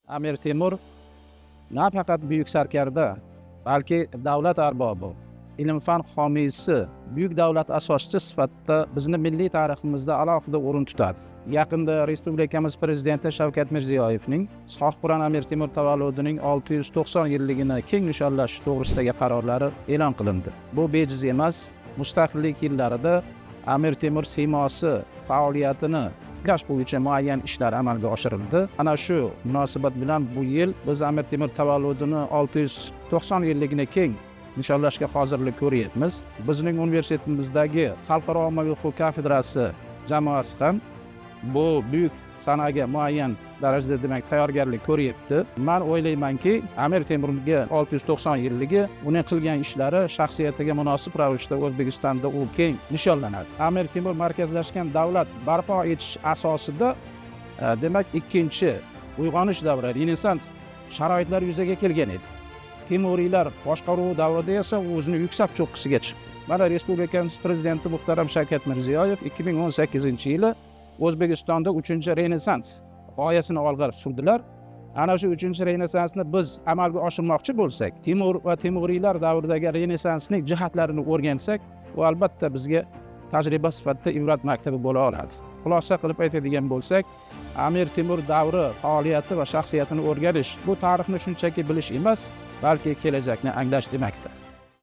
Amir Temur nafaqat buyuk sarkarda, balki davlat arbobi, ilm fan homiysi, buyuk davlat asoschisi sifatida bizni milliy tariximizda alohida o'rin tutadi. Yaqinda respublikamiz prezidenti Shavkat Mirziyoyevning Sohibqiron Amir Temur tavalludining 690 yilligini keng nishonlash to'g'risidagi qarorlari e'lon qilindi. Bu bejiz emas. Mustaqillik yillarida Amir Temur siymosi faoliyatini tiklash bo'yicha muayyan ishlar amalga oshirildi. Ana shu munosabat bilan bu yil biz Amir Temur tavalludini 690 yilligini keng nishonlashga hozirlik ko'ryapmiz. Bizning universitetimizdagi xalqaro ommaviy huquq kafedrasi jamoasi ham bu buyuk sanaga muayyan darajada, demak, tayyorgarlik ko'ryapti. Man o'ylaymanki, Amir Temurga 690 yilligi, uning qilgan ishlari shaxsiyatiga munosib ravishda O'zbekistonda u keng nishonlanadi. Amir Temur markazlashgan davlat barpo etish asosida, demak, ikkinchi uyg'onish davri, Renessans sharoitlari yuzaga kelgan edi. Temuriylar boshqaruvi davrida esa u o'zini yuksak cho'qqisiga chiqdi. Mana respublikamiz prezidenti muhtaram Shavkat Mirziyoyev 2018 yili O'zbekistonda uchinchi Renessans g'oyasini olg'a surdilar. Ana shu uchinchi Renessansni biz amalga oshirmoqchi bo'lsak, Temur va temuriylar davridagi Renessansning jihatlarini o'rgansak, u albatta bizga tajriba sifatida ibrat maktabi bo'la oladi. Xulosa qilib aytadigan bo'lsak, Amir Temur davri faoliyati va shaxsiyatini o'rganish bu tarixni shunchaki bilish emas, balki kelajakni anglash demakdir.